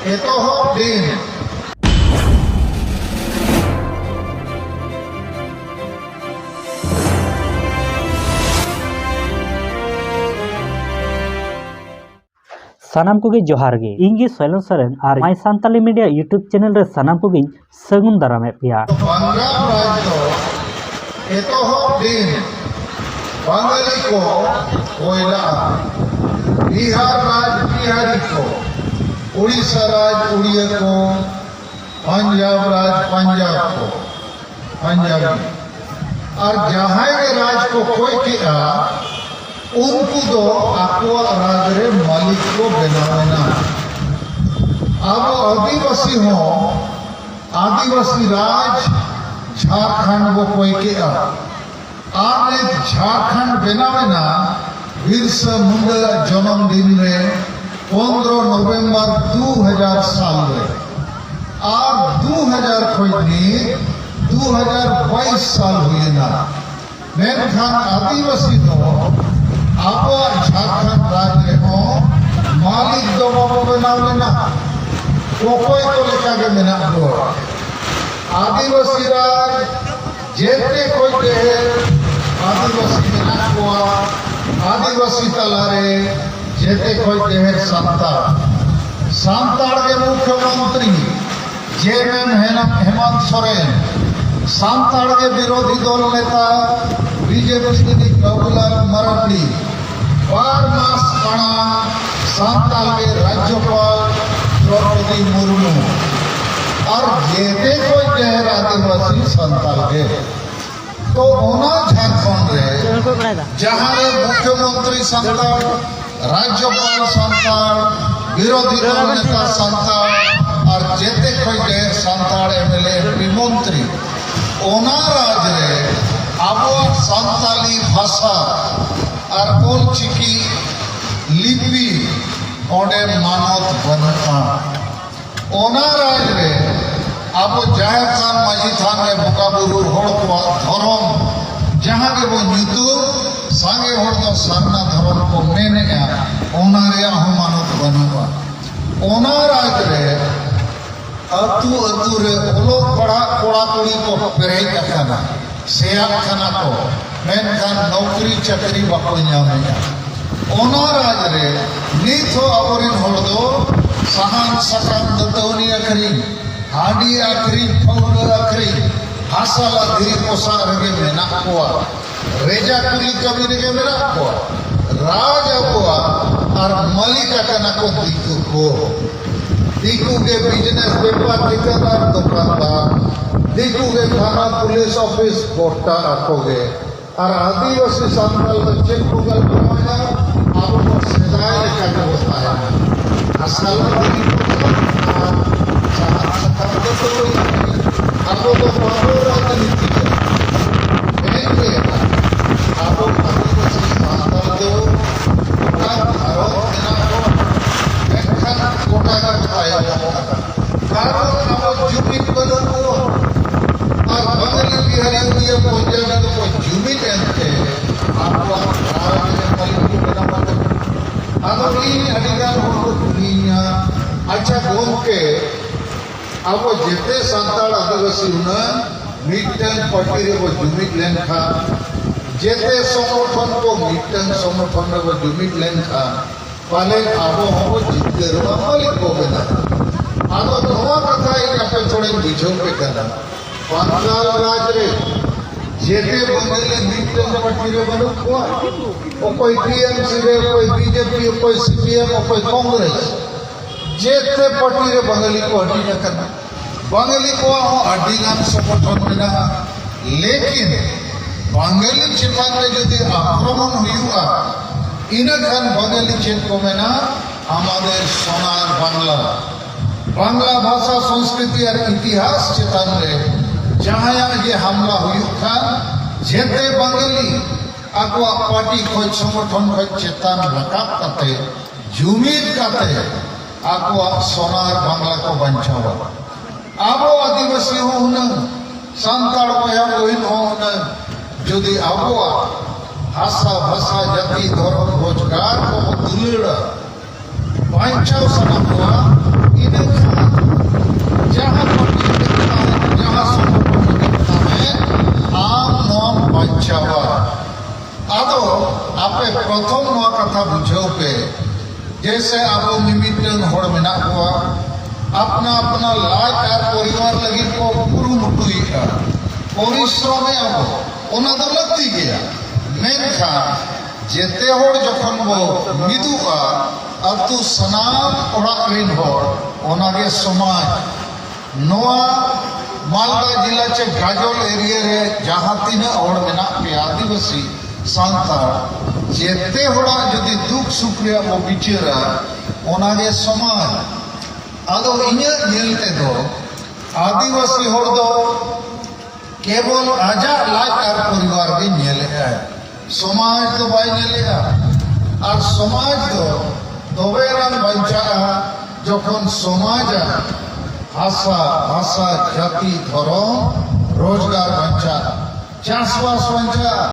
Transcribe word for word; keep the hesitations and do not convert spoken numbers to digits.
ᱮᱛᱚᱦᱚᱵ ᱫᱤᱱ᱾ ᱥᱟᱱᱟᱢ ᱠᱚᱜᱮ ᱡᱚᱦᱟᱨ ᱜᱮ᱾ ᱤᱧ ᱜᱮ ᱥᱚᱭᱞᱚᱱ ᱥᱚᱨᱮᱱ ᱟᱨ My Santali Media YouTube channel ᱨᱮ ᱥᱟᱱᱟᱢ ᱠᱚᱜᱮᱧ ᱥᱟᱹᱜᱩᱱ ᱫᱟᱨᱟᱢᱮᱫ ᱯᱮᱭᱟ᱾ ᱯᱟᱧᱡᱟᱵᱽ ᱨᱟᱡᱽ ᱫᱚ ᱮᱛᱚᱦᱚᱵ ᱫᱤᱱ ᱵᱟᱝᱜᱟᱞᱤ ᱠᱚ ᱠᱚᱭᱞᱟᱜᱼᱟ, ᱵᱤᱦᱟᱨ ᱨᱟᱡᱽ ᱵᱤᱦᱟᱨᱤ ᱠᱚ, ᱩᱲᱤᱥᱥᱟ ᱨᱟᱡᱽ ᱩᱲᱤᱭᱟ ᱠᱚ, ᱯᱟᱧᱡᱟᱵᱽ ᱨᱟᱡᱽ ᱯᱟᱧᱡᱟᱵᱽ ᱠᱚ, ᱯᱟᱧᱡᱟᱵᱤ᱾ ᱟᱨ ᱡᱟᱦᱟᱸᱭ ᱜᱮ ᱨᱟᱡᱽ ᱠᱚ ᱠᱚᱭ ᱠᱮᱜᱼᱟ, ᱩᱱᱠᱩ ᱫᱚ ᱟᱠᱚᱣᱟᱜ ᱨᱟᱡᱽ ᱨᱮ ᱢᱟᱹᱞᱤᱠ ᱠᱚ ᱵᱮᱱᱟᱣ ᱮᱱᱟ᱾ ᱟᱵᱚ ᱟᱹᱫᱤᱵᱟᱹᱥᱤ ᱦᱚᱸ ᱟᱹᱫᱤᱵᱟᱹᱥᱤ ᱨᱟᱡᱽ ᱡᱷᱟᱲᱠᱷᱚᱸᱰ ᱵᱚ ᱠᱚᱭ ᱠᱮᱜᱼᱟ᱾ ᱟᱨ ᱱᱤᱛ ᱡᱷᱟᱲᱠᱷᱚᱸᱰ ᱵᱮᱱᱟᱣ ᱮᱱᱟ ᱵᱤᱨᱥᱟ ᱢᱩᱱᱰᱟ ᱡᱚᱱᱚᱢ ᱫᱤᱱ ᱨᱮ, ᱯᱚᱱᱫᱽᱨᱚ ᱱᱚᱵᱷᱮᱢᱵᱚᱨ ᱫᱩ ᱦᱟᱡᱟᱨ ᱥᱟᱞ ᱨᱮ᱾ ᱟᱨ ᱫᱩ ᱦᱟᱡᱟᱨ ᱠᱷᱚᱱ ᱱᱤᱛ ᱫᱩ ᱦᱟᱡᱟᱨ ᱵᱟᱭᱤᱥ ᱥᱟᱞ ᱦᱩᱭᱮᱱᱟ᱾ ᱢᱮᱱᱠᱷᱟᱱ ᱟᱹᱫᱤᱵᱟᱹᱥᱤ ᱫᱚ ᱟᱵᱚᱣᱟᱜ ᱡᱷᱟᱲᱠᱷᱚᱸᱰ ᱨᱟᱡᱽ ᱨᱮᱦᱚᱸ ᱢᱟᱹᱞᱤᱠ ᱫᱚ ᱵᱟᱵᱚ ᱵᱮᱱᱟᱣ ᱞᱮᱱᱟ, ᱚᱠᱚᱭ ᱠᱚ ᱞᱮᱠᱟ ᱜᱮ ᱢᱮᱱᱟᱜ ᱵᱚᱱᱟ᱾ ᱟᱹᱫᱤᱵᱟᱹᱥᱤ ᱨᱟᱡᱽ ᱡᱮᱛᱮ ᱠᱷᱚᱱ ᱰᱷᱮᱨ ᱟᱹᱫᱤᱵᱟᱹᱥᱤ ᱢᱮᱱᱟᱜ ᱠᱚᱣᱟ, ᱟᱹᱫᱤᱵᱟᱹᱥᱤ ᱛᱟᱞᱟᱨᱮ ᱡᱮᱛᱮ ᱠᱷᱚᱱ ᱰᱷᱮᱨ ᱥᱟᱱᱛᱟᱲ᱾ ᱥᱟᱱᱛᱟᱲ ᱜᱮ ᱢᱩᱠᱷᱭᱚᱢᱚᱱᱛᱨᱤ, ᱡᱮ ᱮᱢ ᱮᱢ ᱦᱮᱱᱟ-, ᱦᱮᱢᱟᱱᱛ ᱥᱚᱨᱮᱱ, ᱥᱟᱱᱛᱟᱲ ᱜᱮ ᱵᱤᱨᱳᱫᱷᱤ ᱫᱚᱞ ᱱᱮᱛᱟ, ᱵᱤ ᱡᱮ ᱯᱤ ᱨᱤᱱᱤᱡ ᱵᱟᱵᱩᱞᱟᱞ ᱢᱟᱨᱟᱱᱰᱤ, ᱵᱟᱨ ᱢᱟᱥ ᱢᱟᱲᱟᱝ ᱥᱟᱱᱛᱟᱲ ᱜᱮ ᱨᱟᱡᱽᱡᱚᱯᱟᱞ ᱫᱨᱚᱯᱚᱫᱤ ᱢᱩᱨᱢᱩ, ᱟᱨ ᱡᱮᱛᱮ ᱠᱷᱚᱱ ᱰᱷᱮᱨ ᱟᱹᱫᱤᱵᱟᱹᱥᱤ ᱥᱟᱱᱛᱟᱲ ᱜᱮ᱾ ᱛᱚ ᱚᱱᱟ ᱡᱷᱟᱲᱠᱷᱚᱸᱰ ᱨᱮ ᱡᱟᱦᱟᱸ ᱨᱮ ᱢᱩᱠᱷᱭᱚᱢᱚᱱᱛᱨᱤ ᱥᱟᱱᱛᱟᱲ, ᱨᱟᱡᱽᱡᱚᱯᱟᱞ ᱥᱟᱱᱛᱟᱲ, ᱵᱤᱨᱳᱫᱷᱤ ᱫᱚᱞ ᱱᱮᱛᱟ ᱥᱟᱱᱛᱟᱲ ᱟᱨ ᱡᱮᱛᱮ ᱠᱷᱚᱱ ᱰᱷᱮᱨ Santal M L A, M P, ᱢᱚᱱᱛᱨᱤ, ᱚᱱᱟ ᱨᱟᱡᱽ ᱨᱮ ᱟᱵᱚᱣᱟᱜ ᱥᱟᱱᱛᱟᱞᱤ ᱵᱷᱟᱥᱟ ᱟᱨ ᱚᱞ ᱪᱤᱠᱤ ᱞᱤᱯᱤ ᱚᱸᱰᱮ ᱢᱟᱱᱚᱛ ᱵᱟᱹᱱᱩᱜᱼᱟ᱾ ᱚᱱᱟ ᱨᱟᱡᱽ ᱨᱮ ᱟᱵᱚ ᱡᱟᱦᱮᱨ ᱛᱷᱟᱱ, ᱢᱟᱹᱡᱷᱤ ᱛᱷᱟᱱ ᱨᱮ ᱵᱚᱸᱜᱟ ᱵᱩᱨᱩ ᱦᱚᱲ ᱠᱚᱣᱟᱜ ᱫᱷᱚᱨᱚᱢ ᱡᱟᱦᱟᱸ ᱜᱮᱵᱚᱱ ᱧᱩᱛᱩᱢ, ᱥᱟᱸᱜᱮ ᱦᱚᱲ ᱫᱚ ᱥᱟᱨᱱᱟ ᱫᱷᱚᱨᱚᱢ ᱠᱚ ᱢᱮᱱᱮᱜᱼᱟ, ᱚᱱᱟ ᱨᱮᱭᱟᱜ ᱦᱚᱸ ᱢᱟᱱᱚᱛ ᱵᱟᱹᱱᱩᱜᱼᱟ᱾ ᱚᱱᱟ ᱨᱟᱡᱽ ᱨᱮ ᱟᱹᱛᱩ ᱟᱹᱛᱩ ᱨᱮ ᱚᱞᱚᱜ ᱯᱟᱲᱦᱟᱜ ᱠᱚᱲᱟ ᱠᱩᱲᱤ ᱠᱚ ᱯᱮᱨᱮᱡ ᱟᱠᱟᱱᱟ, ᱥᱮᱭᱟᱜ ᱠᱟᱱᱟ ᱠᱚ, ᱢᱮᱱᱠᱷᱟᱱ ᱱᱚᱠᱨᱤ ᱪᱟᱹᱠᱨᱤ ᱵᱟᱠᱚ ᱧᱟᱢᱮᱫᱼᱟ᱾ ᱚᱱᱟ ᱨᱟᱡᱽ ᱨᱮ ᱱᱤᱛ ᱦᱚᱸ ᱟᱵᱚᱨᱮᱱ ᱦᱚᱲ ᱫᱚ ᱥᱟᱦᱟᱱ ᱥᱟᱠᱟᱢ ᱫᱟᱹᱛᱟᱹᱣᱱᱤ ᱟᱹᱠᱷᱨᱤᱧ, ᱦᱟᱺᱰᱤ ᱟᱹᱠᱷᱨᱤᱧ, ᱯᱟᱹᱣᱨᱟᱹ ᱟᱹᱠᱷᱨᱤᱧ, ᱦᱟᱥᱟ ᱞᱟ ᱫᱷᱤᱨᱤ ᱯᱚᱥᱟᱜ ᱨᱮᱜᱮ ᱢᱮᱱᱟᱜ ᱠᱚᱣᱟ᱾ ᱨᱮᱡᱟ ᱠᱩᱞᱤ ᱠᱟᱹᱢᱤ ᱨᱮᱜᱮ ᱢᱮᱱᱟᱜ ᱠᱚᱣᱟ᱾ ᱨᱟᱡᱽ ᱟᱵᱚᱣᱟᱜ ᱟᱨ ᱢᱟᱹᱞᱤᱠ ᱟᱠᱟᱱᱟ ᱠᱚ ᱫᱤᱠᱩ ᱠᱚ᱾ ᱫᱤᱠᱩ ᱜᱮ ᱵᱤᱡᱽᱱᱮᱥ, ᱵᱮᱯᱟᱨ, ᱴᱷᱤᱠᱟᱹᱫᱟᱨ, ᱫᱚᱠᱟᱱᱫᱟᱨ᱾ ᱫᱤᱠᱩ ᱜᱮ ᱛᱷᱟᱱᱟ, ᱯᱩᱞᱤᱥ ᱚᱯᱷᱤᱥ, ᱜᱚᱴᱟ ᱟᱠᱚ ᱜᱮ᱾ ᱟᱨ ᱟᱹᱫᱤᱵᱟᱹᱥᱤ ᱥᱟᱱᱛᱟᱲ ᱫᱚ ᱪᱮᱫ ᱠᱚ ᱜᱟᱞᱢᱟᱨᱟᱣᱮᱫᱼᱟ? ᱟᱵᱚ ᱫᱚ ᱥᱮᱫᱟᱭ ᱞᱮᱠᱟ ᱜᱮᱵᱚ ᱛᱟᱦᱮᱱᱟ᱾ ᱟᱥᱟ ᱞᱟᱹᱜᱤᱫ ᱠᱚ ᱥᱟᱱᱛᱟᱲ ᱥᱟᱦᱟᱱ ᱥᱟᱠᱟᱢ ᱫᱚ ᱛᱩᱞᱩᱡ ᱟᱵᱚ ᱫᱚ ᱵᱟᱵᱚ ᱨᱟᱡᱽᱱᱤᱛᱤᱭᱟ᱾ ᱮᱱ ᱨᱮ ᱟᱵᱚ ᱟᱹᱫᱤᱵᱟᱹᱥᱤ ᱥᱟᱱᱛᱟᱲ ᱫᱚ ᱜᱚᱴᱟ ᱵᱷᱟᱨᱚᱛ ᱢᱮᱱᱟᱜ ᱵᱚᱱᱟ, ᱢᱮᱱᱠᱷᱟᱱ ᱜᱚᱴᱟ ᱜᱮ ᱛᱟᱭᱚᱢ ᱟᱠᱟᱱᱟ᱾ ᱠᱟᱨᱚᱱ ᱟᱵᱚ ᱡᱩᱢᱤᱫ ᱵᱟᱹᱱᱩᱜ ᱵᱚᱱᱟ᱾ ᱟᱨ ᱵᱟᱝᱜᱟᱞᱤ, ᱵᱤᱦᱟᱨᱤ, ᱩᱲᱤᱭᱟ, ᱯᱚᱧᱡᱟᱵᱤ ᱫᱚᱠᱚ ᱡᱩᱢᱤᱫ ᱮᱱᱛᱮ ᱟᱵᱚᱣᱟᱜ ᱨᱟᱡᱽ ᱨᱮ ᱢᱟᱹᱞᱤᱠ ᱠᱚ ᱵᱮᱱᱟᱣ ᱟᱠᱟᱫᱟ᱾ ᱟᱫᱚ ᱤᱧ ᱟᱹᱰᱤ ᱜᱟᱱ ᱦᱚᱲ ᱠᱚ ᱠᱩᱞᱤᱧᱟ, ᱟᱪᱪᱷᱟ ᱜᱚᱢᱠᱮ, ᱟᱵᱚ ᱡᱮᱛᱮ ᱥᱟᱱᱛᱟᱲ ᱟᱹᱫᱤᱵᱟᱹᱥᱤ ᱦᱩᱱᱟᱹᱝ ᱢᱤᱫᱴᱟᱝ ᱯᱟᱹᱴᱤ ᱨᱮᱵᱚ ᱡᱩᱢᱤᱫ ᱞᱮᱱᱠᱷᱟᱱ, ᱡᱮᱛᱮ ᱥᱚᱝᱜᱚᱴᱷᱚᱱ ᱠᱚ ᱢᱤᱫᱴᱟᱝ ᱥᱚᱝᱜᱚᱴᱷᱚᱱ ᱨᱮᱵᱚ ᱡᱩᱢᱤᱫ ᱞᱮᱱᱠᱷᱟᱱ, ᱯᱟᱞᱮᱱ ᱟᱵᱚ ᱦᱚᱸᱵᱚ ᱡᱤᱛᱠᱟᱹᱨᱚᱜᱼᱟ, ᱢᱟᱹᱞᱤᱠ ᱵᱚ ᱵᱮᱱᱟᱜᱼᱟ᱾ ᱟᱫᱚ ᱱᱚᱣᱟ ᱠᱟᱛᱷᱟ ᱤᱧ ᱟᱯᱮ ᱛᱷᱚᱲᱟᱧ ᱵᱩᱡᱷᱟᱹᱣ ᱯᱮ ᱠᱟᱱᱟ᱾ ᱵᱟᱝᱜᱟᱞ ᱨᱟᱡᱽ ᱨᱮ ᱡᱮᱛᱮ ᱵᱟᱝᱜᱟᱞᱤ ᱢᱤᱫᱴᱟᱝ ᱯᱟᱹᱴᱤ ᱨᱮ ᱵᱟᱹᱱᱩᱜ ᱠᱚᱣᱟ᱾ ᱚᱠᱚᱭ ᱴᱤ ᱮᱢ ᱥᱤ ᱨᱮ, ᱚᱠᱚᱭ ᱵᱤ ᱡᱮ ᱯᱤ, ᱚᱠᱚᱭ ᱥᱤ ᱯᱤ ᱮᱢ, ᱚᱠᱚᱭ ᱠᱚᱝᱜᱨᱮᱥ, ᱡᱮᱛᱮ ᱯᱟᱹᱴᱤ ᱨᱮ ᱵᱟᱝᱜᱟᱞᱤ ᱠᱚ ᱦᱟᱹᱴᱤᱧ ᱟᱠᱟᱱᱟ᱾ ᱵᱟᱝᱜᱟᱞᱤ ᱠᱚᱣᱟᱜ ᱦᱚᱸ ᱟᱹᱰᱤ ᱜᱟᱱ ᱥᱚᱝᱜᱚᱴᱷᱚᱱ ᱢᱮᱱᱟᱜᱼᱟ, ᱞᱮᱠᱤᱱ ᱵᱟᱝᱜᱟᱞᱤ ᱪᱮᱛᱟᱱ ᱨᱮ ᱡᱩᱫᱤ ᱟᱠᱨᱚᱢᱚᱱ ᱦᱩᱭᱩᱜᱼᱟ, ᱤᱱᱟᱹ ᱠᱷᱟᱱ ᱵᱟᱝᱜᱟᱞᱤ ᱪᱮᱫ ᱠᱚ ᱢᱮᱱᱟ, ᱟᱢᱟᱫᱮᱨ ᱥᱳᱱᱟᱨ ᱵᱟᱝᱞᱟ᱾ ᱵᱟᱝᱞᱟ ᱵᱷᱟᱥᱟ, ᱥᱚᱝᱥᱠᱨᱤᱛᱤ ᱟᱨ ᱤᱛᱤᱦᱟᱥ ᱪᱮᱛᱟᱱ ᱨᱮ ᱡᱟᱦᱟᱸᱭᱟᱜ ᱜᱮ ᱦᱟᱢᱞᱟ ᱦᱩᱭᱩᱜ ᱠᱷᱟᱱ, ᱡᱮᱛᱮ ᱵᱟᱝᱜᱟᱞᱤ ᱟᱠᱚᱣᱟᱜ ᱯᱟᱨᱴᱤ ᱠᱷᱚᱱ, ᱥᱚᱝᱜᱚᱴᱷᱚᱱ ᱠᱷᱚᱱ ᱪᱮᱛᱟᱱ ᱨᱟᱠᱟᱵ ᱠᱟᱛᱮ, ᱡᱩᱢᱤᱫ ᱠᱟᱛᱮ ᱟᱠᱚᱣᱟᱜ ᱥᱳᱱᱟᱨ ᱵᱟᱝᱞᱟ ᱠᱚ ᱵᱟᱧᱪᱟᱣᱟ᱾ ᱟᱵᱚ ᱟᱹᱫᱤᱵᱟᱹᱥᱤ ᱦᱚᱸ ᱦᱩᱱᱟᱹᱝ ᱥᱟᱱᱛᱟᱲ ᱵᱚᱭᱦᱟ ᱵᱚᱦᱤᱱ ᱦᱚᱸ ᱦᱩᱱᱟᱹᱝ ᱡᱩᱫᱤ ᱟᱵᱚᱣᱟᱜ ᱦᱟᱥᱟ, ᱵᱷᱟᱥᱟ, ᱡᱟᱹᱛᱤ, ᱫᱷᱚᱨᱚᱢ, ᱨᱳᱡᱽᱜᱟᱨ ᱠᱚᱵᱚ ᱫᱩᱞᱟᱹᱲᱟ, ᱵᱟᱧᱪᱟᱣ ᱥᱟᱱᱟ ᱠᱚᱣᱟ, ᱤᱱᱟᱹ ᱠᱷᱟᱱ ᱡᱟᱦᱟᱸ ᱠᱚ ᱡᱟᱦᱟᱸ ᱥᱚᱢᱚᱭ ᱠᱚ ᱢᱮᱛᱟᱜ ᱢᱮ, ᱟᱢ ᱱᱚᱣᱟᱢ ᱵᱟᱧᱪᱟᱣᱟ᱾ ᱟᱫᱚ ᱟᱯᱮ ᱯᱨᱚᱛᱷᱚᱢ ᱱᱚᱣᱟ ᱠᱟᱛᱷᱟ ᱵᱩᱡᱷᱟᱹᱣ ᱯᱮ, ᱡᱮᱭᱥᱮ ᱟᱵᱚ ᱢᱤᱢᱤᱫᱴᱟᱹᱝ ᱦᱚᱲ ᱢᱮᱱᱟᱜ ᱠᱚᱣᱟ, ᱟᱯᱱᱟ ᱟᱯᱱᱟ ᱞᱟᱡ ᱟᱨ ᱯᱚᱨᱤᱵᱟᱨ ᱞᱟᱹᱜᱤᱫ ᱠᱚ ᱠᱩᱨᱩᱢᱩᱴᱩᱭᱮᱫᱼᱟ, ᱯᱚᱨᱤᱥᱨᱚᱢᱮᱫᱼᱟ ᱵᱚ, ᱚᱱᱟ ᱫᱚ ᱞᱟᱹᱠᱛᱤ ᱜᱮᱭᱟ᱾ ᱢᱮᱱᱠᱷᱟᱱ ᱡᱮᱛᱮ ᱦᱚᱲ ᱡᱚᱠᱷᱚᱱ ᱵᱚ ᱢᱤᱫᱚᱜᱼᱟ, ᱟᱹᱛᱩ ᱥᱟᱱᱟᱢ ᱚᱲᱟᱜ ᱨᱤᱱ ᱦᱚᱲ, ᱚᱱᱟᱜᱮ ᱥᱚᱢᱟᱡᱽ᱾ ᱱᱚᱣᱟ ᱢᱟᱞᱫᱟ ᱡᱮᱞᱟ ᱪᱮ ᱜᱟᱡᱚᱞ ᱮᱨᱤᱭᱟ ᱨᱮ ᱡᱟᱦᱟᱸ ᱛᱤᱱᱟᱹᱜ ᱦᱚᱲ ᱢᱮᱱᱟᱜ ᱯᱮᱭᱟ, ᱟᱹᱫᱤᱵᱟᱹᱥᱤ, ᱥᱟᱱᱛᱟᱲ, ᱡᱮᱛᱮ ᱦᱚᱲᱟᱜ ᱡᱩᱫᱤ ᱫᱩᱠ ᱥᱩᱠ ᱨᱮᱭᱟᱜ ᱵᱚ ᱵᱤᱪᱟᱹᱨᱟ, ᱚᱱᱟᱜᱮ ᱥᱚᱢᱟᱡᱽ᱾ ᱟᱫᱚ ᱤᱧᱟᱹᱜ ᱧᱮᱞ ᱛᱮᱫᱚ ᱟᱹᱫᱤᱵᱟᱹᱥᱤ ᱦᱚᱲ ᱫᱚ ᱠᱮᱵᱚᱞ ᱟᱡᱟᱜ ᱞᱟᱡ ᱟᱨ ᱯᱚᱨᱤᱵᱟᱨ ᱜᱮ ᱧᱮᱞᱮᱫᱼᱟᱭ, ᱥᱚᱢᱟᱡᱽ ᱫᱚ ᱵᱟᱭ ᱧᱮᱞᱮᱫᱼᱟ᱾ ᱟᱨ ᱥᱚᱢᱟᱡᱽ ᱫᱚ ᱛᱚᱵᱮ ᱮᱱᱟᱝ ᱵᱟᱧᱪᱟᱜᱼᱟ, ᱡᱚᱠᱷᱚᱱ ᱥᱚᱢᱟᱡᱽᱟᱜ ᱦᱟᱥᱟ, ᱵᱷᱟᱥᱟ, ᱡᱟᱹᱛᱤ, ᱫᱷᱚᱨᱚᱢ, ᱨᱳᱡᱽᱜᱟᱨ ᱵᱟᱧᱪᱟᱜᱼᱟ, ᱪᱟᱥᱵᱟᱥ ᱵᱟᱧᱪᱟᱜᱼᱟ,